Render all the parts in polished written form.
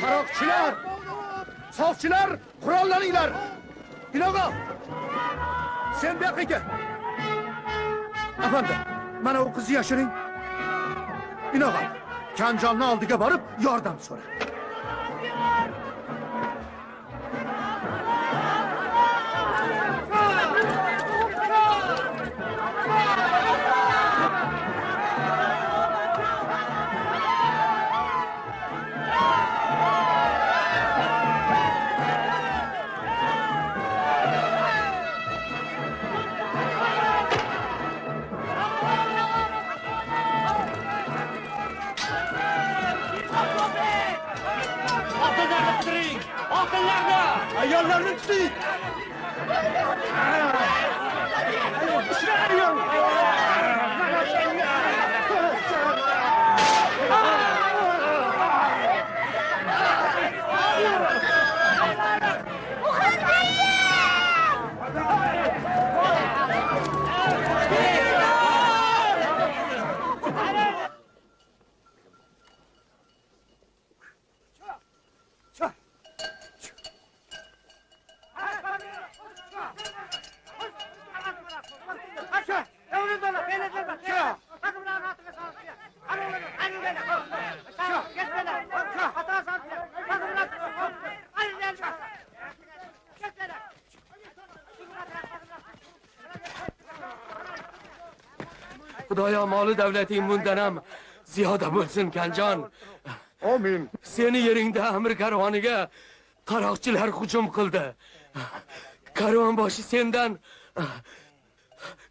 Qaroqchilar! Soqchilar, qurollaninglar! Ilogo! Sen bu yoqqa kel. Afandi, mana u qizni yashiring. Ilogo, Kanjonni oldiga borib yordam so'ra. Oltinlarni qidiring! Oltinlarni! Ayollarni tuting! Xudoyo moli davlating bundan ham ziyoda bo'lsin, Kanjon. Amin. Seni yeringda amir karvoniga qaroqchilar hujum qildi. Karvonboshi sendan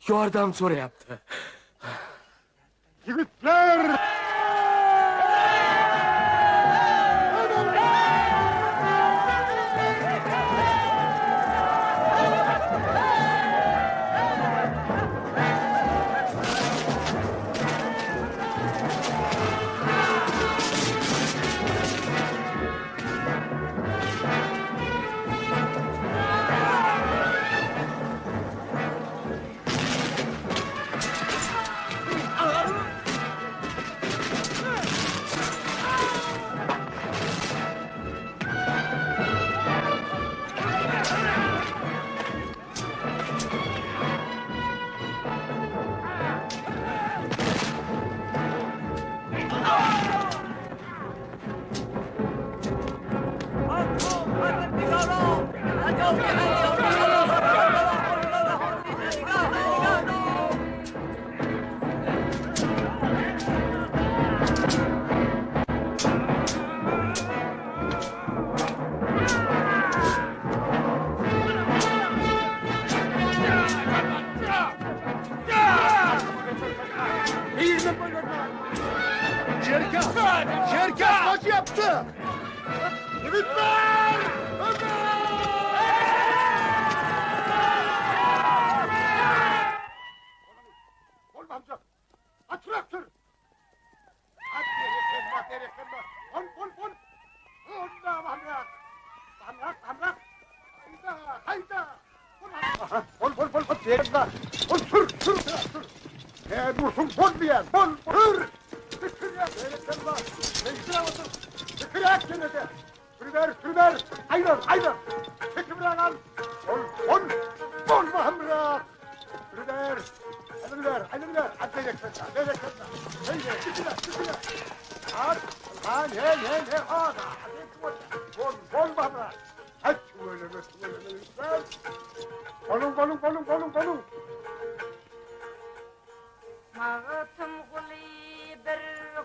yordam so'rayapti. Yigitlar! Cherkas! Cherkas qochyapti! Yigitlar! Magtymguly bir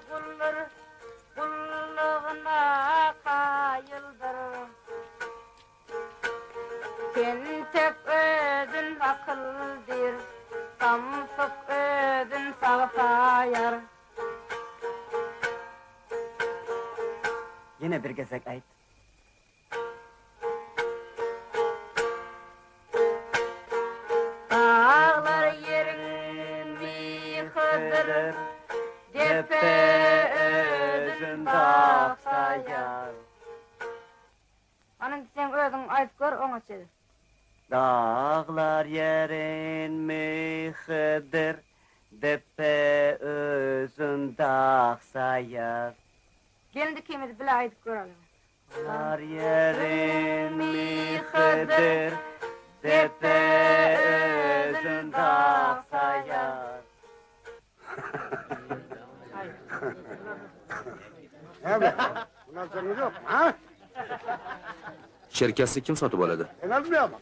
guldur, gullugyna kaýyldyr. Tentek özün akyl diýr, samsyk özün sag saýar. Ýene bir gezek aýt. Daglar ýeriň myhydyr, depe özün dag saýar. Ony indi seň özüň aýdyp gör oňa çedir. Daglar ýeriň myhydyr, depe özün dag saýar. Gelin ikimiz bile aýdyp göreliň. Daglar ýerin myhydyr, Depe özün dag saýar. Näme? Muny aljagyňyz ýokmy, ha? Çerkesni kim satyp alady? Sen almaýarmyň?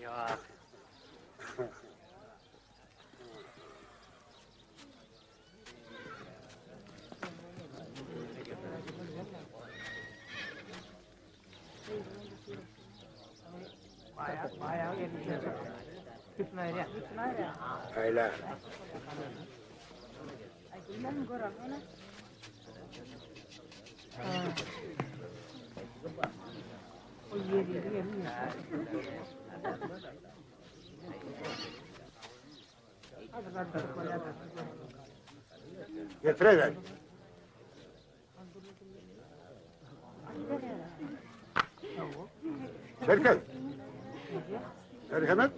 Ýok. Öyle. Getirever. Çerkez. Merhamet.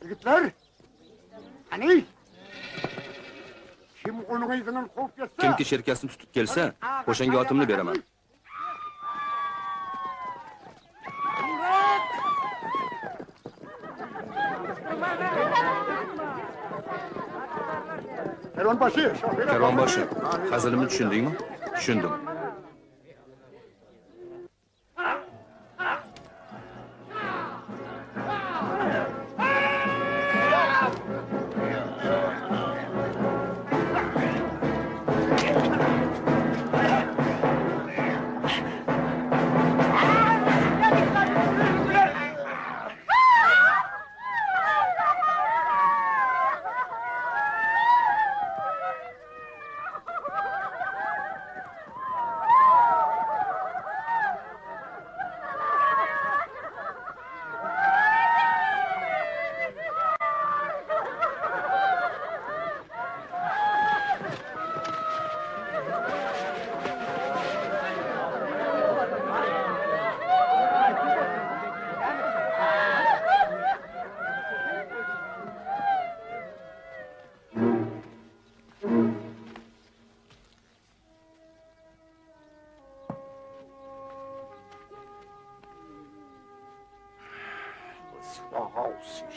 Ýigitler! Hany? Kim onuň yzyndan kowup ýetse? Kimki Çerkesni tutup gelse, oşanga atymny beremen. Kerwanbaşy! Kerwanbaşy, hazylymy düşündiňmi? Düşündim.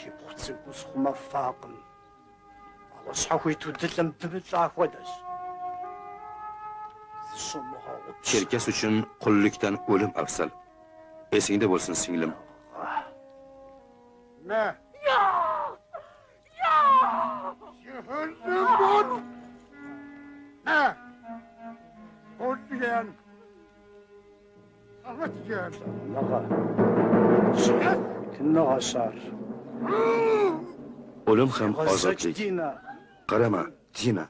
Си пхъу цӏыкӏур схъумэфакъым. Ауэ щхьэхуиту дылӏэм дымылӏа хуэдэщ. Зыщумыгъэгъупщэ. Çerkes üçin qullikdan o'lim afzal. Esingda bo'lsin, singlim. Ne? Ya! Cehennem bor! Ne? Bor diýen. Ahmet diýen. Naga. Nagasar. O'lim ham ozodlik. Dina. Qarama, Dina.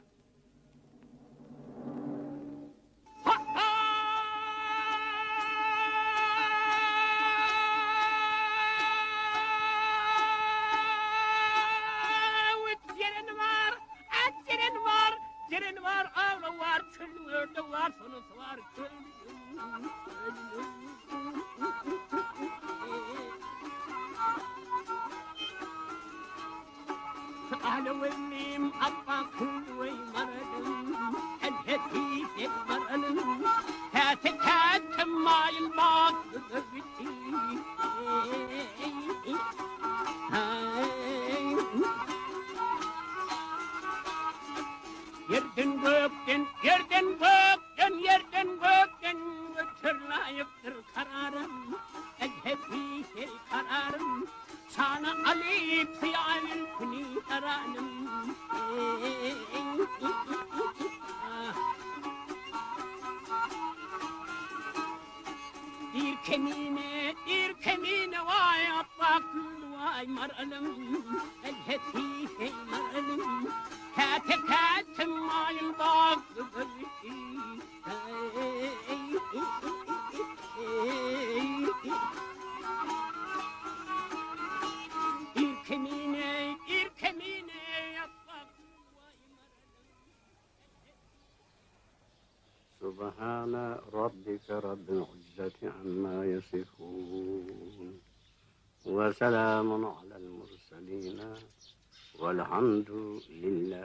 Jeren var, at jeren var, jeren var, avla var, çöl var, sonusu var. Alawellim apakul maradım, elheti maralım, tate tate mayıl bak Yerden gökten, yerden gökten, yerden gökten. Kemine, ir kemine vay appak gül vay maralım El heti hey maralım Kate kate mayın bak Ir kemine, ir kemine appak gül vay سبحان ربك رب العزة عما يصفون وسلام على المرسلين والحمد لله.